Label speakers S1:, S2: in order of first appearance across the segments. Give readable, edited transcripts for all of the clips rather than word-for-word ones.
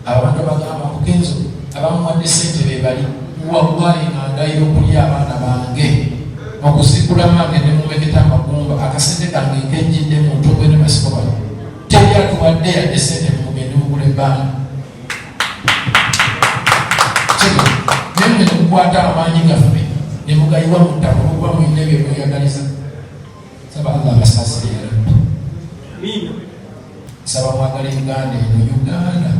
S1: Abantu abagamba mbu Kenzo abamuwadde ssente be bali, wallahi nga ndayira okulya abaana bange okuzikula mange ne mumeketa amagumba, akasente kange nkejjidde mu ntobwe ne masiko bano, teri atuwadde yadde ssente, mugende mugule ebbanga. Naye mwe ne mukwata amaanyi gaffe ne mugayiwa mu ttaka olwokuba mulina ebyo mweyagaliza. Saba Allah abasaasire ya Rabbi. Nsaba mwagale Uganda eno, Uganda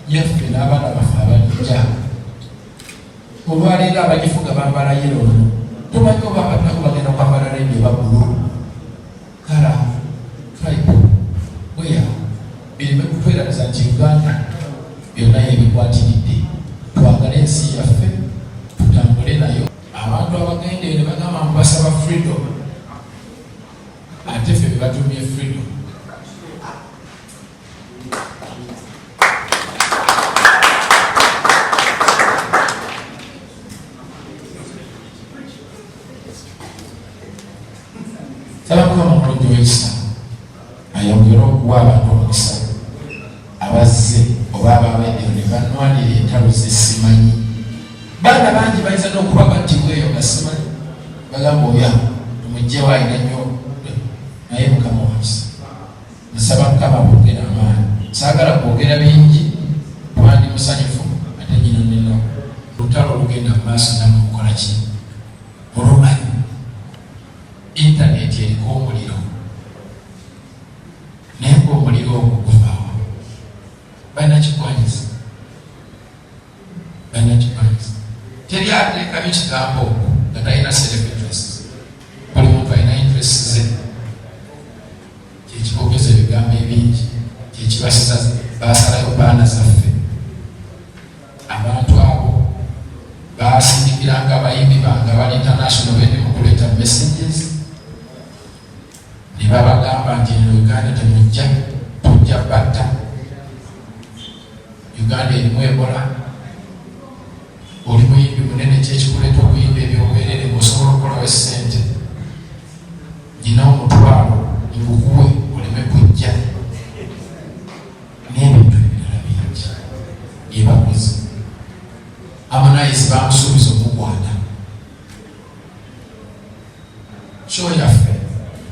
S1: yaffe n'abaana baffe abalijja. Olwaleero abagifuga bambala yero ono, tomanyi oba abaddako bagenda kwambala red oba blue, color, tribe, bweya bireme kutwerabiza nti Uganda byonna yebikwatiridde. Twagale ensi yaffe, tutambule nayo. Abantu abagenda eyo ne bagamba mbu basaba freedom, ate ffe bebatumye freedom. Saba Mukama omulungi w'ekisa ayongere okuwa abantu omukisa abazze oba ababaddeyo ne banwanira entalo zesimanyi. Baana bangi bayinza n'okuba battibwa eyo nga simanyi, bagamba oya tumugjewo alina nnyo, naye Mukama wakisa. Nsaba Mukama bongera amaanyi. Saagala kwogera bingi kuba ndi musanyufu ate nyina nenaku. Olutalo olugenda mu maaso namwe mukola ki? Olumanyi intaneti eriko omuliro, naye ngaomuliro ogwo guvaawa? Balina kikwanyiza, balina kikwanyiza. Teri ateekayo kigambo okwo nga talina self interest. Buli muntu alina interest ze, kyekibogeza ebigambo ebingi, kyekibasiza basalayo baana zaffe. Abantu abo basindikiranga abayimbi bange abali international bendi mu kuleeta messages ne babagamba nti eno Uganda temujja, tujja batta, Uganda erimu Ebola, oli muyimbi munene, kyekikuleeta okuyimba ebyobwerere ng'osobola okukolawo essente, nina omutwalo ngukuwe oleme kujja, n'ebintu ebirala bingi byebakoze. Harmonize bamusuubiza omukwata show yaffe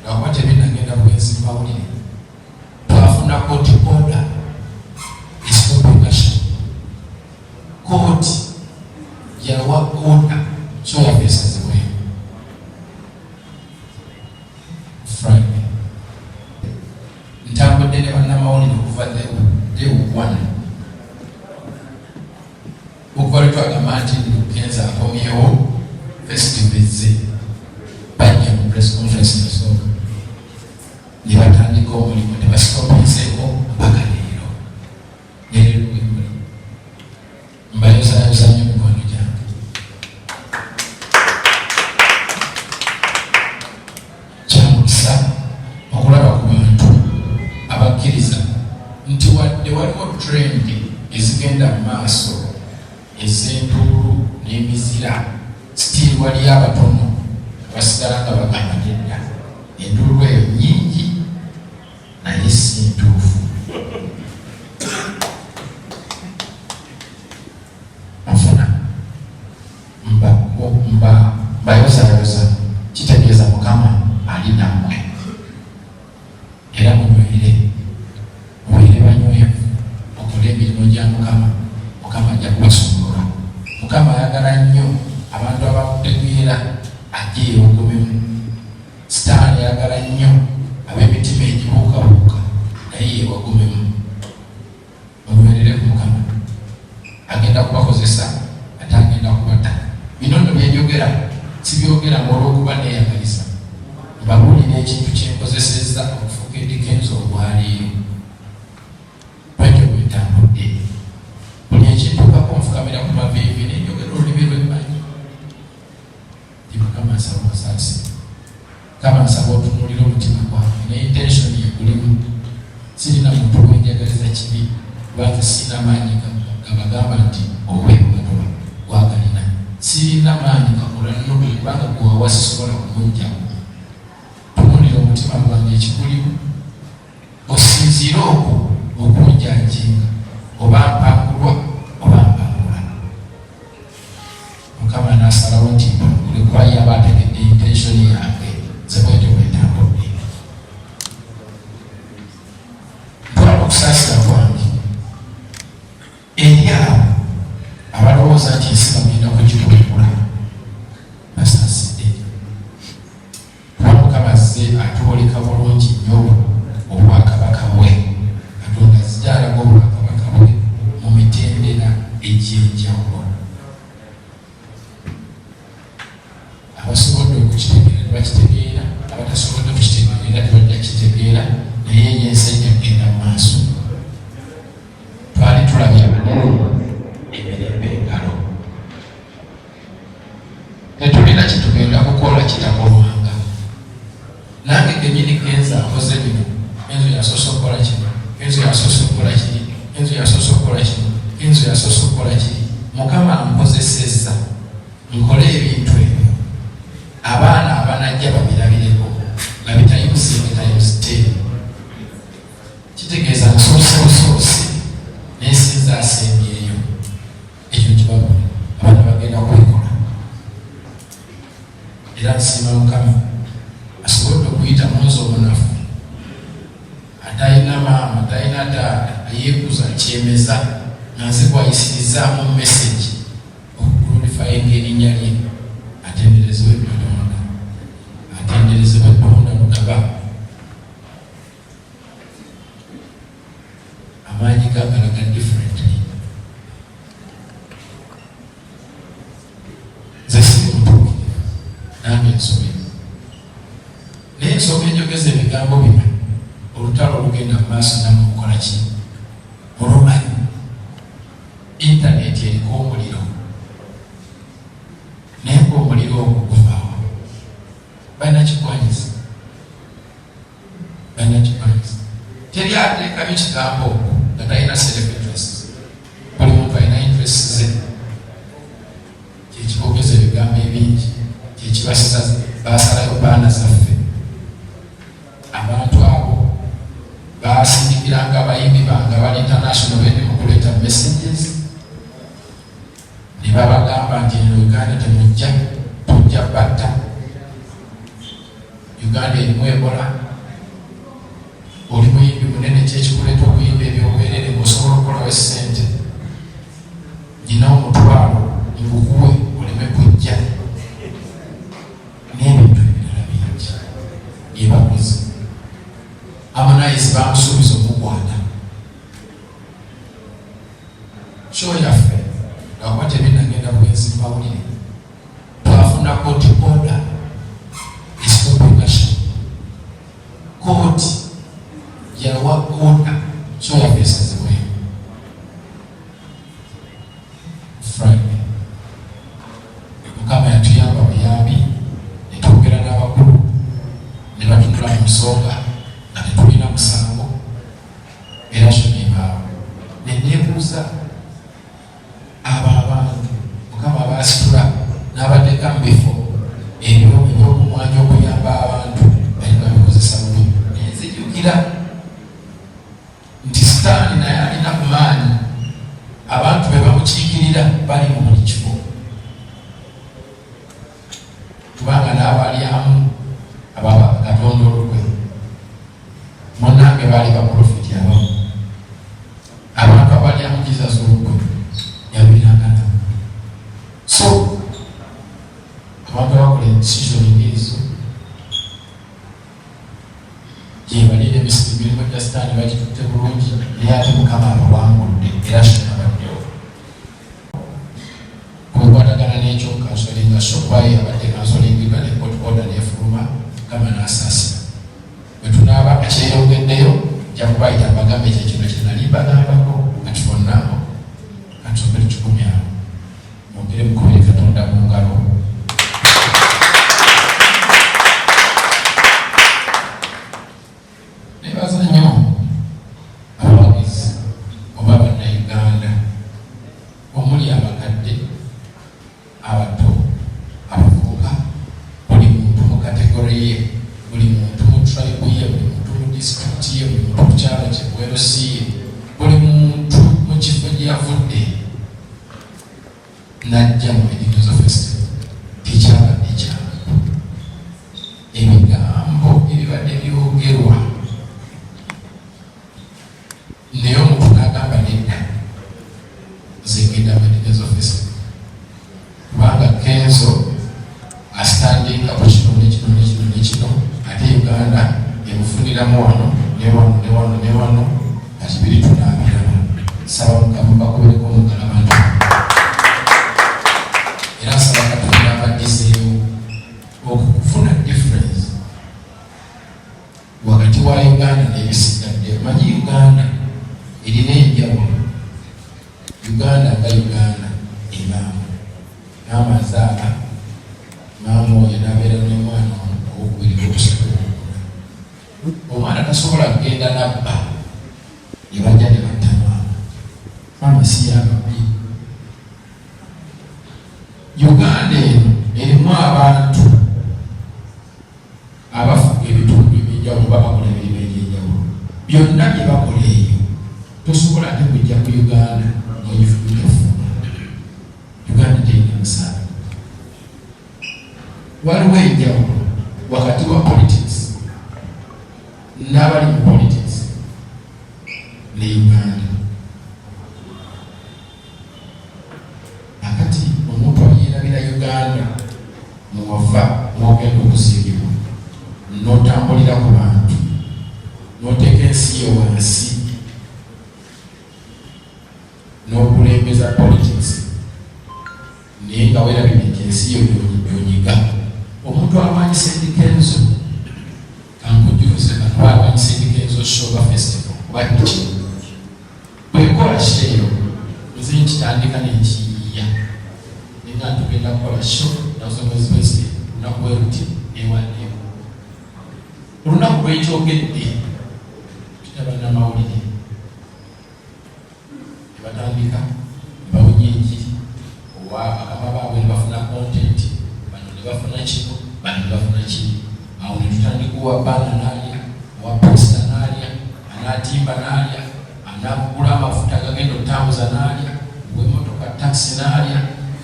S1: ngakuba tebinagenda bwenzi mu mawulire, twafuna court order estoppinga show. Kooti yawa order show yaffe esazibweyo Friday. Ntambudde ne bannamawulire okuva day one, okuva lwe twagamba nti Kenzo akomyewo, festival ezze, bajja mu press conference esooka ne batandika omulimu, tebasitopinzeeko mpaka leero. Neleero wemuli mbayozayoza nnyo mikwano gyange. Kyamukisa okulaba ku bantu abakkiriza nti wadde waliwo trend ezigenda mu maaso ez'entuulu n'emizira, still waliyo abatono abasigala nga bagamba nedda, entuulu eyo nyingi naye si ntuufu. Nfuna mbayozayoza, kitegeeza Mukama ali nammwe, era munywere, mubeere banywevu, mukole emirimu gya Mukama, Mukama ajja kubasumulula. Mukama ayagala nnyo abantu abamutegeera ajje yeewogomemu. Sitaani ayagala nnyo ab'emitima egibuukabuuka, naye yeewagomemu. Munywerere ku Mukama, agenda kubakozesa ate agenda kubatta. Bino nno byenjogera sibyogera ng'olw'okuba neeyagaliza, mbabuulira ekintu kye nkozesezza okufuuka Eddy Kenzo olwaleero. Bwentyo bwe ntambudde, buli ekintuukako nfukamira ku maviivi ne njogera olulimi lwe mmanyi. Nti Mukama nsaba onsaasire, Mukama nsaba otunuulire omutima gwange ne intention yegulimu. Sirina muntu gwenjagaliza kibi, kuba nze sirina maanyi gabagamba nti oweebwatoba gwagalina. Sirina maanyi gakola nnugu, kubanga gwewawa sisobola kumuggyako. Tunuulira omutima gwange ekigulimu, osinziire okwo okunjajinga oba mpangulwa. okukola kino, Kenzo yasoose okukola kiri. Mukama ankozesezza nkole ebintu ebyo, abaana abanajja babirabireko, babitayimusinge times 10. Kitegeeza nsoose busoose nensinza asembyeyo. Ekyo kibabuli abaana bagenda kubikola. Era nsiima Mukama asobodde okuyita mu nze omunafu atalina maama, talina taata, ayeekuza kyemeza nga nze gwayisirizaamu message okuglorifyinga erinnya lye. Atenderezebwe Katonda, atenderezebwe Ddunda Lugaba. Amaanyi gagalaga differently. Nze siri mutuukirivu, nange nsobe, naye ensonga enjogeza ebigambo bino, olutalo olugenda mu maaso nammwe mukola ki? Mulumanyi, intaneti eriko omuliro, naye ngaomuliro ogwo guvaawa? Balina kikwanyiza, balina kikwanyiza. Teri ateekayo kigambo okwo nga talina self interest. Buli muntu alina interest ze. Kyekibogeza ebigambo ebingi, kyekibasiza basalayo baana zaffe. Abantu abo basindikiranga abayimbi bange abali international bendi mu kuleeta messages, ne babagamba nti eno Uganda temujja, tujja batta, Uganda erimu Ebola. Oli muyimbi munene, kyekikuleeta okuyimba ebyobwerere ng'osobola okukolawo essente? Nina omutwalo ngukuwe oleme kujja, n'ebintu ebirala bingi byebakoze. Harmonize bamusuubiza omukwata show yaffe, lwakuba tebinagenda bwenzi mu mawulire. Twafuna court order estopinga show. Kooti yawa order show yaffe esazibweyo Friday. Mukama yatuyamba buyambi, netwogera n'abakulu ne batunula mu nsonga nga tetulina musango, era show nebaawo. Neneebuuza abo abantu Mukama abaasitula n'abateeka mu bifo ebyo ebyokumwanja okuyamba abantu, bali babikozesa bubi. Naye nzijukira nti Sitaani naye alina ku maanyi, abantu be bamukiikirira bali mu buli kifo, kubanga n'abalyamu ababa Katonda olukwe munange baali baprofiti abamu. Abantu abalyamu Jesus olukwe yabeeranga nabo. So abantu abakola decision ng'ezo gyebalira emirimu gya Sitaani bagitutte bulungi, naye ate Mukama abawangudde era kinabaddewo. Kubikwatagana n'ekyo kansolinga show, abadde kansolingibwa ne court order nefuluma, Mukama n'asaasira. Bwe tunaaba nga kyeyongeddeyo, nja kubayita mbagambe ekyo kino kye nali mbagambako. Kati fonna katusooke tukikumyawo, mwongere mukubire Katonda mu ngalo. Nebaza nnyo abawagizi oba Bannayuganda omuli abakadde, abato, abavubuka, buli muntu mu category ye, buli muntu mu tribe ye, buli muntu mu district ye, buli muntu ku kyalo kye, ku LC ye, buli muntu mu kifo gye yavudde n'ajja mu Eddy Kenzo Festival. Tekyabadde kyangu, ebigambo ebibadde byogerwa, naye omuntu n'agamba nedda, nze ngenda mu Eddy Kenzo Festival kubanga Kenzo astandinga ku kino nekino nekino nekino, ate Uganda emufuniramu wano ne wano ne wano ne wano. Kati biri tunaabiraba. Saba Mukama bakubireko omugala bantu, era nsaba Katonda abaddizeewo okufuna difference wakati wa Uganda n'ebisigadde. Manyi Uganda erina enjawulo. Uganda nga Uganda ebaamu maama azaala, maama oyo n'abeera n'omwana ono owokubiri, owokusatu, owokuna. Omwana tasobola kugenda nabba ne bajja ne batta maama. Maama Nsi y'ababbi. Uganda eno erimu abantu abafuga ebitundu ebyenjawulo, babakola emirimu egyenjawulo. Byonna bye bakola eyo, tosobola ate kujja ku Uganda n'ogifuga. Uganda terina musango. Waliwo enjawulo wakati wa politics n'abali mu politics ne Uganda. Akati omuntu ayerabira Uganda muwava mwogenda okuzimbibwa, n'otambulira ku bantu, n'oteeka ensi yo wansi, n'okulembeza politics, naye nga werabidde nti ensi yo gyonyiga. Omuntu alwanyisa Eddy Kenzo, kankujjuze, bantu balwanyisa Eddy Kenzo show ba festival oba kiki. Bwekola show eyo, nze nkitandika nenkiyiya, nenga ntugenda kukola show nawuza mwezi lunaku bweruti, newandiiko olunaku lwekyogedde, kita bannamawulire ne batandika ne bawunya enjiri owa bakama baabwe, ne bafuna content, bano ne bafuna kino, bano ne bafuna kiri. Awo ne tutandika, owa banner n'alya, owa poster n'alya, anaatimba n'alya, anagula amafuta agagenda okutambuza n'alya, ow'emmotoka taxi n'alya.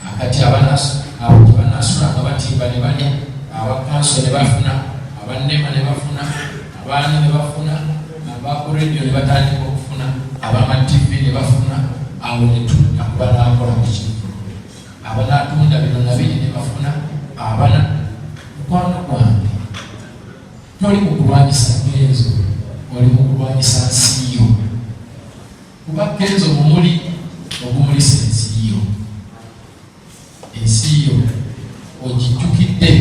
S1: Akati abo tebanasula nga batimba ne balya, abakanso ne bafuna, abanema ne bafuna, abaani ne bafuna, abaku radio ne batandika okufuna, abama TV ne bafuna. Awo ne tudda ku banaakola ku kintu, abanaatunda bino nabiri ne bafuna. Abana mukwano gwange, toli mu kulwanyisa Kenzo, oli mu kulwanyisa nsi yo, kuba Kenzo mumuli ogumulisa ensi yo. Ensi yo ogijjukidde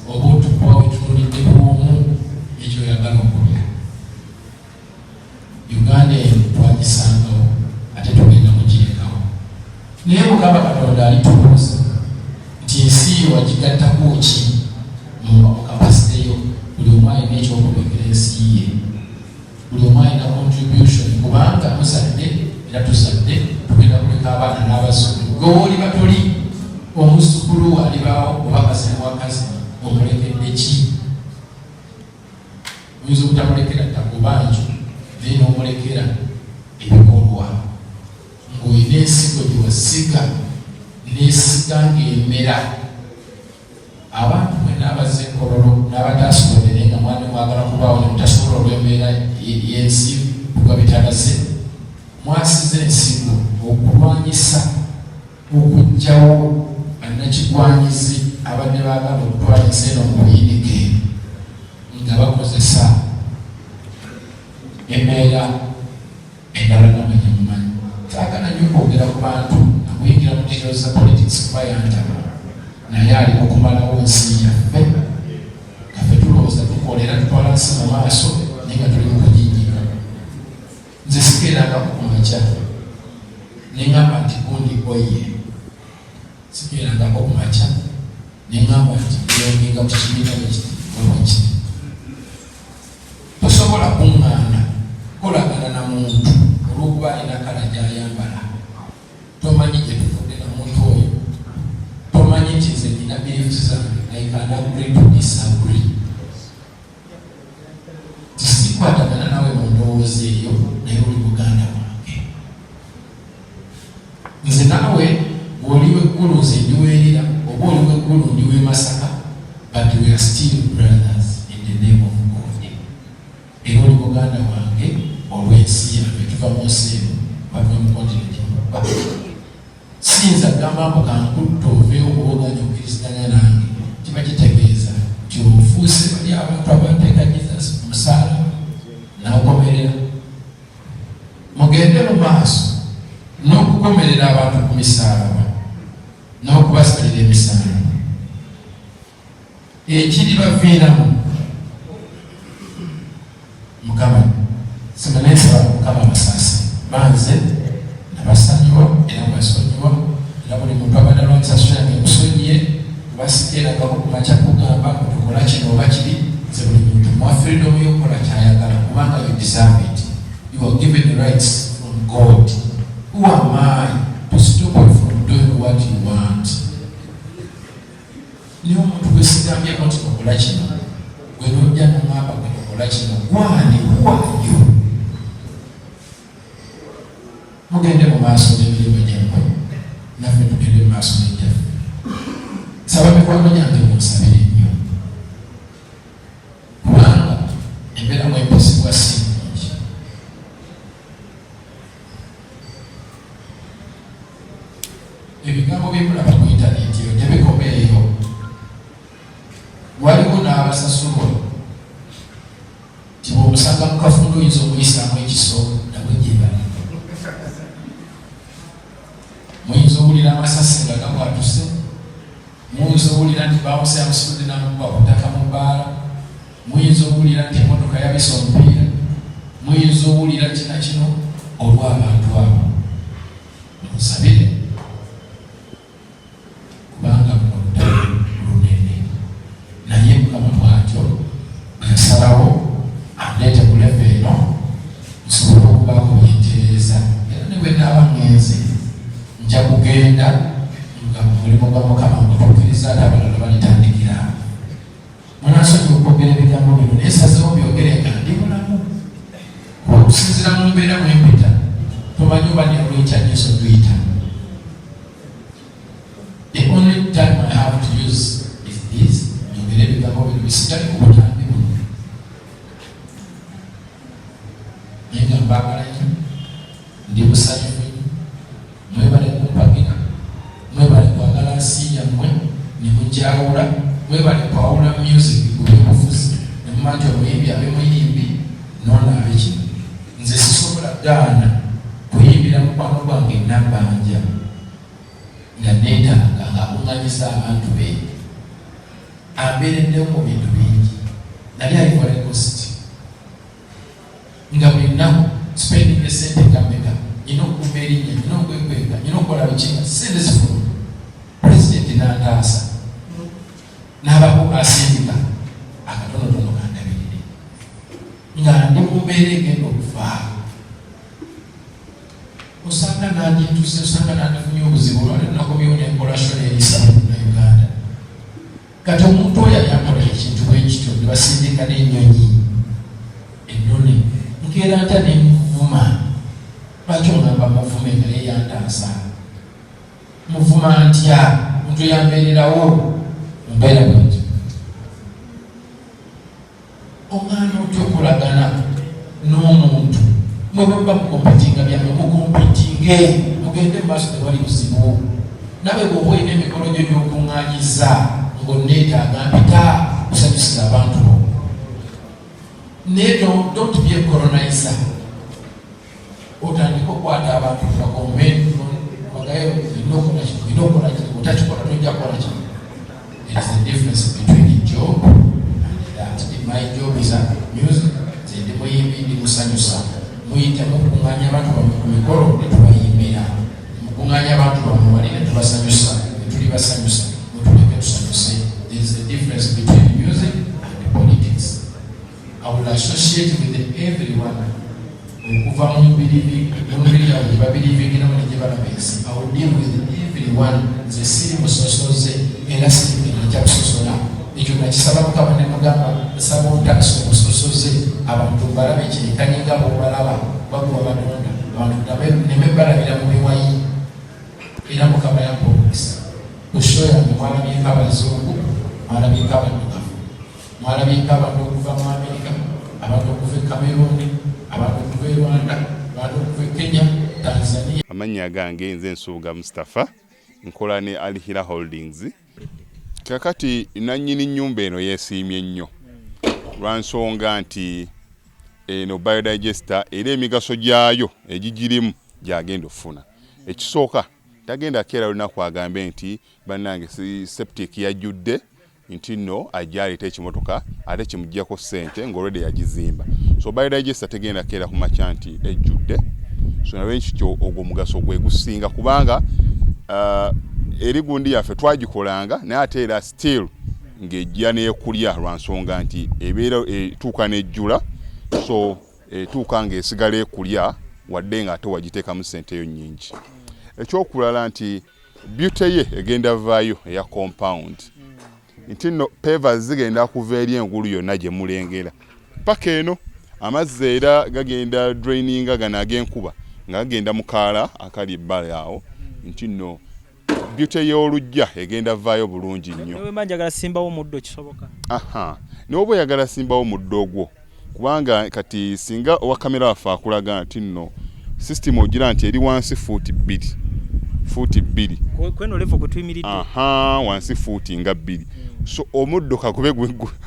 S1: oba otukuba wetunulidde bwomu ekyoyagala okulya? Uganda eno twagisangawo, ate tugenda mugirekawo, naye Mukama Katonda alitubuuza nti ensi yo wagigattako ki mu capacity yo? Buli omu alina ekyokulekera ensi ye, buli omu alina contribution, kubanga muzadde era tuzadde, tugenda kuleka abaana n'abazzukulu. Gwe wooli batoli, omuzzukulu alibaawo oba cousin wa cousin, omulekedde ki? Oyinza obutamulekera ttaka oba nju, naye n'omulekera ebikolwa ng'olina ensigo gye wasiga n'esiga ng'emera. Abantu mwenna abazze Kololo n'abatasobodde, naye nga mwami mwagala kubaawo ne mutasobola olw'embeera y'ensi kuba bitalaze, mwasize ensigo okulwanyisa okuggyawo bannakigwanyizi abadde baagala okutwala ensi eno mu buyinike nga bakozesa embeera endala. Namwe gyemumanyi, saagala nnyo kwogera ku bantu nakuyingira mu details za politics kuba yantama, naye ali mu kumalawo nsi yaffe. Kaffe tulowooza tukola era tutwala nsi mu maaso, naye nga tuli mu kuginyiga. Nze sikeerangako ku makya neŋŋamba nti gundi oye, sikeerangako ku makya neŋŋamba nti yonginga ku kibiina bwekiti. Tosobola kuŋŋaana kolagana na muntu olw'okuba alina colour gy'ayambala. Tomanyi gye tuvudde na muntu oyo, tomanyi nti nze nina beliefs zange. I can agree to disagree. Tisikwatagana nawe mu ndowooza eyo, naye oli muganda wange. Nze naawe, bw'oli weggulu nze ndi weerira, oba oli weggulu ndi we Masaka, but we are still brothers in the name of God. Era oli muganda wange olw'ensi yaffe, tuva mu nsi eno, bava mu continent emu. Siyinza kugamba mbu kankutta oveewo kuba oganya okkiriziganya nange. Kiba kitegeeza nti ofuuse bali abantu abateeka Jesus ku musaalaba n'akomerera. Mugende mu maaso n'okukomerera abantu ku misaalaba n'okubasalira emisango ekiribaviiramu. Mukama simanensaba, Mukama abasaasi banze nabasonyiwa era mbasonyiwa, era buli muntu abadde alwanyisa yange musonyiye, kubasikeerangako ku makya kugamba tukola kino oba kiri. Nze buli muntu mwa freedom y'okukola kyayagala, kubanga you deserve it. You are given the rights from God. Who am I to stop you from doing what you want? Naye omuntu gwe sigambyeko nti okola kino, gwe n'ojja n'oŋŋamba gwe okola kino, gwani? Who are you? Mugende mu maaso n'emirimu gyammwe, naffe tugende mu maaso n'egyaffe. Nsaba mikwano gyange munsabire nnyo, kubanga embeera mwempisibwa si nnungi. Ebigambo byemulaba ku intaneti eyo tebikoma eyo, waliwo n'abasasulwa nti bw'omusanga mu kafundo oyinza okuyisaamu ekiso, nabo gyebali. Muyinza owulira amasasi nga gabwatuse, muyinza owulira nti bawuse amusitudde n'amukuba ku ttaka mu bbaala, muyinza owulira nti emmotoka yabise omupiira, muyinza owulira kina kino olw'abantu abo. Munsabire, kubanga luno lutalo lunene, naye Mukama bw'atyo bwe yasalawo andeete ku level eno nsobole okubaako byentereeza. Era ne bwe naaba ŋŋenze, nja kugenda nga mulimu gwa Mukama ngutuukiriza, ate abalala balitandikira. Munansonyiwa okwogera ebigambo bino, naye sazeewo byogere nga ndi mulamu, okusinziira mu mbeera mwempita tomanyi oba neolwekya nyeso tuyita. The only time I have to use is this. Nyongere ebigambo bino bisigale ku butambi buno, naye nga mbaagala nnyo, ndi musanyufu nnyo. Mwebale kumpagira, mwebale kwagala nsi yammwe ne mujawula, mwebale kwawula music ku byobufuzi ne mumanya nti omuyimbi abe muyimbi noono abe kino. Nze sisobola gaana kuyimbira mukwano gwange Nabbanja nga neetaaga ng'akuŋŋanyiza abantu be, ambeereddewo mu bintu bingi. Nali Ivory Coast nga buli nnaku spending esente nga mmeka, nyina okukuuma erinnya, nyina okwekweka, nyina okukola biki, nga sente zifuluma. Pulezidenti n'antaasa n'abako asindika akatonotono kandabirire nga ndi mu mbeera egenda okufa. Osanga nandintuse, osanga nandifunye obuzibu. Olwali nakomyewo nenkola show n'eriisa Uganda. Kati omuntu oyo ayankola ekintu bwekityo ne basindika n'ennyonyi ennone, nkeera ntya nemuvuma? Lwaki ongamba muvume nga ye yantaasa? Muvuma ntya muntu yambeererawo mu mbeera bwetyo? Oŋŋaana otya okolagana n'omuntu? Mwe bwe muba mukompitinga byammwe, mukompitinge, mugende mu maaso, tewali buzibu. Nawe bw'oba olina emikolo gyo gy'okuŋŋaanyiza ng'onneetaaga, mpita kusanyusiza abantu bo, naye don't be a colonizer. Otandike okukwata abantu bakombe bagayo, olina okukola kino, olina okukola kino, otakikola tojja kukola kino. There is a difference between a job and that. My job is a music. Nze ndi muyimbi, ndi musanyusa. Muyite mukuŋŋaanya abantu bammwe ku mikolo ne tubayimbira, mukuŋŋaanya abantu bammwe wali ne tubasanyusa, ne tuli basanyusa, mutuleke tusanyuse. There is a difference between music and politics. I will associate with everyone okuva mu mubiri yaabwe gye babirivingiramu ne gye balaba ensi. I will deal with everyone. Nze siri musosoze era siri nja kusosola. Ekyo nakisaba Mukama ne mugamba, nsaba ontaasa obusosoze, abantu mbalabe kyenkanye nga bw'obalaba baguwa batonda, abantu neme balabira mu biwayi. Era Mukama yampa omukisa. Ku show yange mwalabyeko abazungu, mwalabyeko abaddugavu, mwalabyeko abantu okuva mu Amerika, abantu okuva e Cameroon, abantu okuva e Rwanda, abantu okuva e Kenya, Tanzania.
S2: Amannya gange nze Nsubuga Mustapha, nkola ne Al Hira Holdings. Kakati nannyini nnyumba eno yeesiimye nnyo lwa nsonga nti eno biodigester era emigaso gyayo egigirimu gyagenda okufuna. Ekisooka, tagenda keera lunaku agambe nti bannange septic yajjudde, nti nno ajja aleeta ekimotoka ate kimuggyako ssente ng'olwedde yagizimba. So biodigester tegenda keera ku makya nti ejjudde. So nalwekityo ogwo omugaso gwe gusinga, kubanga eri gundi yaffe twagikolanga, naye ate era still ng'ejja n'ekulya lwa nsonga nti ebeera etuuka n'ejjula, so etuuka ng'esigala ekulya. Wadde nga ate wagiteekamu ssente yo nnyingi. Ekyokulala nti beauty ye egenda vaayo eya compound, nti nno pavers zigenda kuva eri engulu yonna gye mulengera paka eno. Amazzi era gagenda draininga gano ag'enkuba nga gagenda mu kaala akali ebbali awo, nti nno beauty y'oluggya egenda vaayo bulungi nnyo.
S3: Newemba njagala simbawo omuddo, kisoboka?
S2: Aha, n'oba oyagala simbawo muddo ogwo, kubanga kati singa owa kamera waffe akulaga nti nno system ogira nti eri wansi fuuti 2, fuuti 2.
S3: Kweno level kwe tuyimiridde.
S2: Aha, wansi fuuti nga 2. So omuddo kakube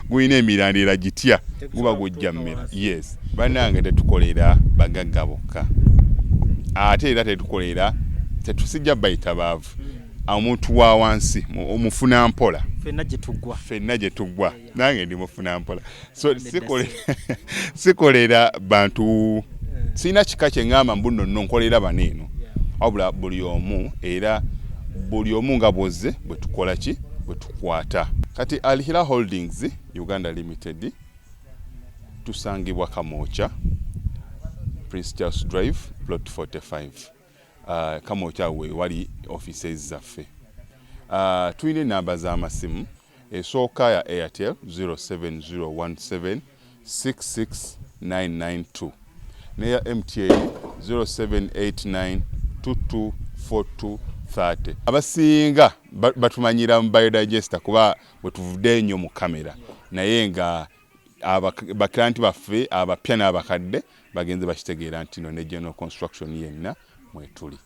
S2: gulina emirandira gitya, guba gujja mmera. Yes, bannange, tetukolera bagagga bokka, ate era tetukolera, tetusijja bayita baavu. Omuntu wa wansi omufuna mpola.
S3: Ffenna gye tuggwa.
S2: Ffenna gye tuggwa. Nange ndi mufuna mpola, so sikolera bantu, sirina kika kye ŋŋamba mbu nno nno nkolera bano eno, wabula buli omu, era buli omu nga bwozze bwe tukola ki, bwe tukwata. Kati Alhira Holdings Uganda Limited tusangibwa Kamwokya, Prince Charles Drive, plot 45. Kamwokya we wali offices zaffe. Tulina enamba z'amasimu. Esooka ya Airtel, 07017 66992, neya MTN 0789 224230. Abasinga batumanyira mu biodigester kuba bwe tuvudde ennyo mu kamera, naye nga baklienti baffe abapya n'abakadde bagenze bakitegeera nti no ne general construction yenna mwetuli.